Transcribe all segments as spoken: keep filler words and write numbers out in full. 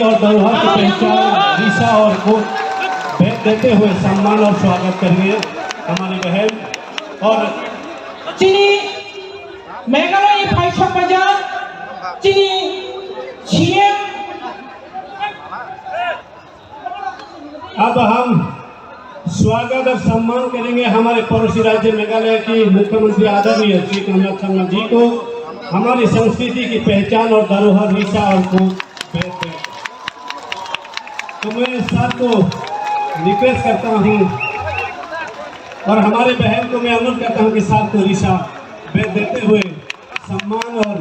और धरोहर की पहचान रिसा और को भेंट देते हुए सम्मान और स्वागत करेंगे हमारी बहन और chini Meghalaya ni phaisok phaijak chini C M. अब हम स्वागत और सम्मान करेंगे हमारे पड़ोसी राज्य मेघालय की मुख्यमंत्री आदरणीय श्री कोनराड संगमा जी को, हमारी संस्कृति की पहचान और धरोहर रिसा और को भेंट दें। तो मैं सर को रिक्वेस्ट करता हूँ और हमारे बहन को मैं अनुरोध करता हूँ कि सर को रिसा भेंट देते हुए सम्मान और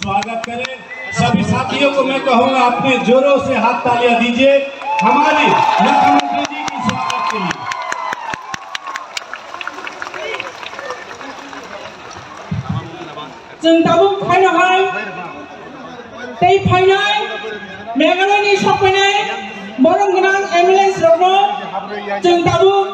स्वागत करें। सभी साथियों को मैं कहूंगा, अपने जोरों से हाथ तालियां दीजिए हमारे मुख्यमंत्री जी की स्वागत के लिए। Chwng tabuk phaino hai tei phainai Meghalaya ni sokphainai borom gwnang M L As rokno chwng tabuk.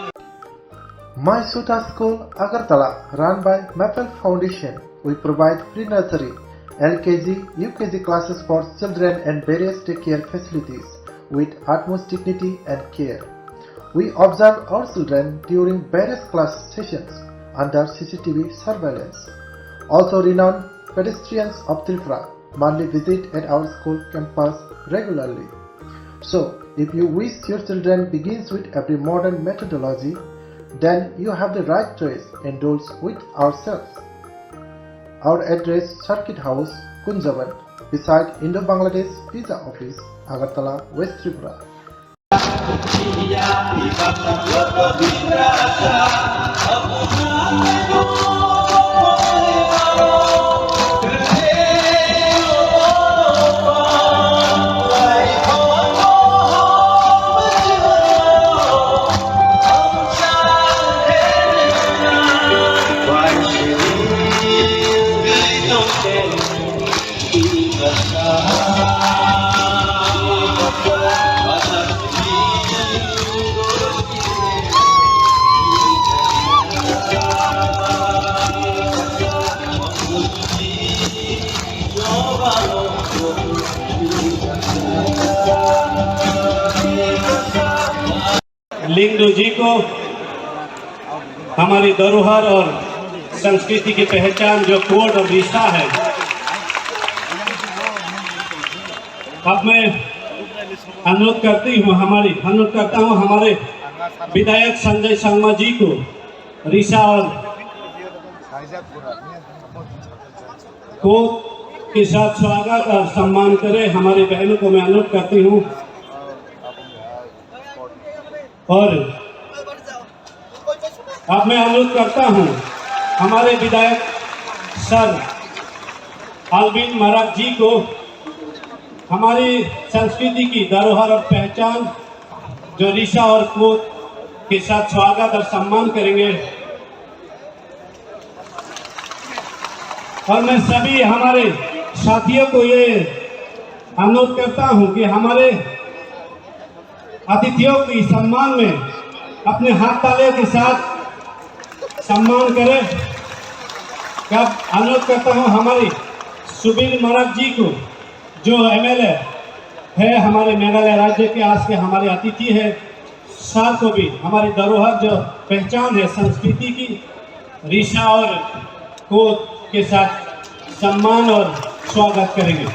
My Sutha School, Agartala, run by Maple Foundation. We provide pre-nursery, L K G, U K G classes for children and various daycare facilities with utmost dignity and care. We observe our children during various class sessions under C C T V surveillance. Also, renowned pedestrians of Tripura monthly visit at our school campus regularly. So, if you wish your children begins with every modern methodology, then you have the right choice, enrolls with ourselves. Our address, Circuit House, Kunjaban, beside Indo-Bangladesh Visa Office, Agartala, West Tripura. लिंगदू जी को हमारी धरोहर और संस्कृति की पहचान जो कोड और रिसा है, अब मैं अनुरोध करती हूँ, हमारी अनुरोध करता हूँ हमारे विधायक संजय संगमा जी को रिसा और कोड के साथ स्वागत और सम्मान करें। हमारी बहनों को मैं अनुरोध करती हूँ। और अब मैं अनुरोध करता हूं हमारे विधायक सर अल्विन मराक जी को हमारी संस्कृति की धरोहर और पहचान जो रिसा और कोड के साथ स्वागत और सम्मान करेंगे। और मैं सभी हमारे साथियों को ये अनुरोध करता हूं कि हमारे अतिथियों की सम्मान में अपने हाथ तालियों के साथ सम्मान करें। अब अनुरोध करता हूं हमारे सुबिन मराक जी को, जो M L A है हमारे मेघालय राज्य के, आज के हमारे अतिथि है। सर को भी हमारी धरोहर जो पहचान है संस्कृति की, रिसा और कोड के साथ सम्मान और स्वागत करेंगे।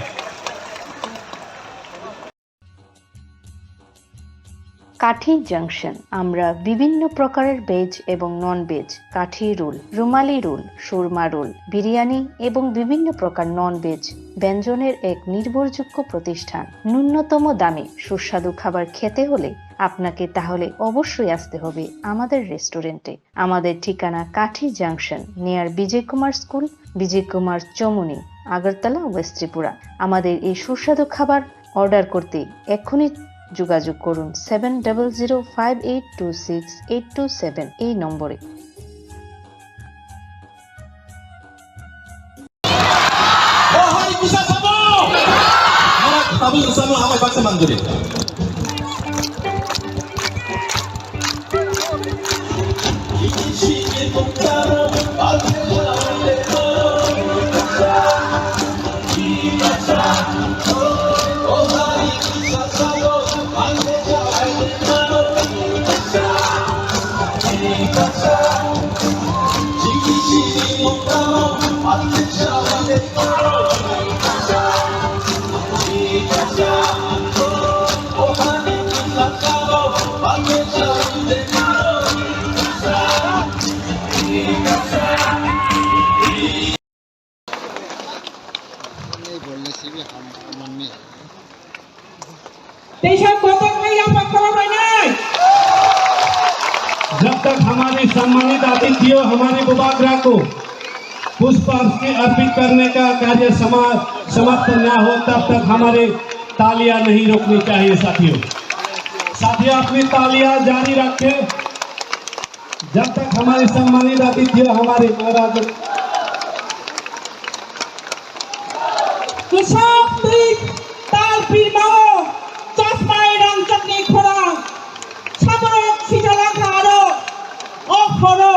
কাঠি জাংশন। আমরা বিভিন্ন প্রকারের ভেজ এবং নন ভেজ, কাঠি রোল, রুমালি রোল, সুরমা রোল, বিরিয়ানি এবং বিভিন্ন প্রকার নন ভেজ ব্যঞ্জনের এক নির্ভরযোগ্য প্রতিষ্ঠান। ন্যূনতম দামে সুস্বাদু খাবার খেতে হলে আপনাকে তাহলে অবশ্যই আসতে হবে আমাদের রেস্টুরেন্টে। আমাদের ঠিকানা কাঠি junction, near Bijoy Kumar school, Bijoy Kumar Chowmuhani, Agartala, west Tripura. আমাদের এই সুস্বাদু খাবার অর্ডার করতে এক্ষুনি যোগাযোগ করুন seven double zero five eight two six eight two seven এই নম্বরে। Oh, hai, kusa sabo! Mara tabuk samo hamai baksa manjuri. सब गोतक में यहाँ पर खड़ा रहना है। जब तक हमारे सम्मानित अतिथियों हमारे बुबागरा को पुष्प अर्पित करने का कार्य समाप्त ना हो, तब तक हमारे तालियां नहीं रुकनी चाहिए साथियों। साथियों, अपनी तालियां जारी रखें। जब तक हमारे सम्मानित अतिथि हमारे महाराज Kwchak twi tal pirmao chasmai rangchakni khorang saborok sijalangkha aro o khoro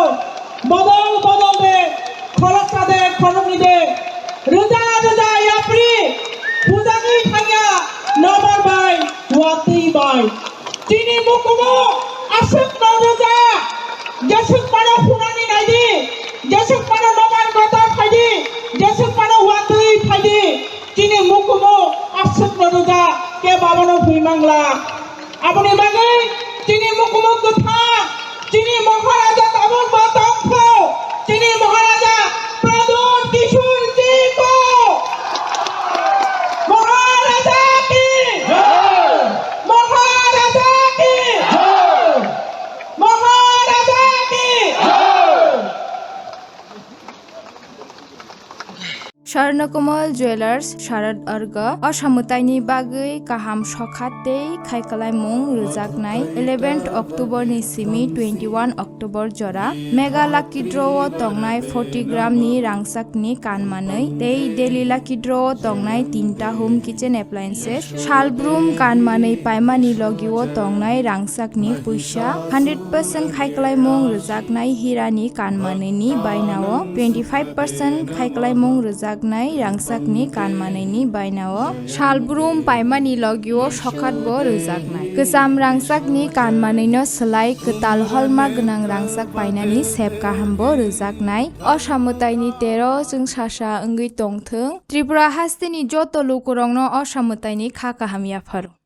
bodol bodol de khoroksa de khorokni de rwja rwja yapri bujagwi thangya nobar bai watwi bai. Chini mukumu aswk no rwja, jeswk mano phunani naidi, jeswk mano nobar gotor phaidi, jeswk mano watwi phaidi. Chini mukumu aswk no rwja, ke babono phui mangla. Aboni bagwi chini mukumu kwthang, chini Maharaja tabuk bo tongkho, chini Maharaja Pradyot Kishore ji ko. Maharaja ki! Jai! Maharaja ki! Jai! Maharaja ki! Jai! Swarnakomal Jewellers Sharad Arga o samwtaini bagwi kaham sokha tei khaikalaimung rwjaknai eleventh October ni simi twenty-one October jora Mega Lucky Draw o tongnai forty gram ni rangchak ni kan manwi tei Daily Lucky Draw o tongnai tinta home kitchen appliances, salbrum kan manwi paimani logi o tongnai rangchak ni puisa, hundred percent khaikalaimung rwjaknai hira ni kan manwi ni baina o, twenty five percent khaikalaimung rwjaknai rangchak ni kan manwi ni baina o, salbrum paimani logi o sokhat bo rwjaknai. Kwcham rangchak ni kan manwi no swlai kwtal holma gwnang rangchak painani sep kaham bo rwjaknai. O samwtai ni tero chwng sasa wngwi tongthwng. Tripura haste ni joto lukurok no o samwtai ni kha kaham yapharo.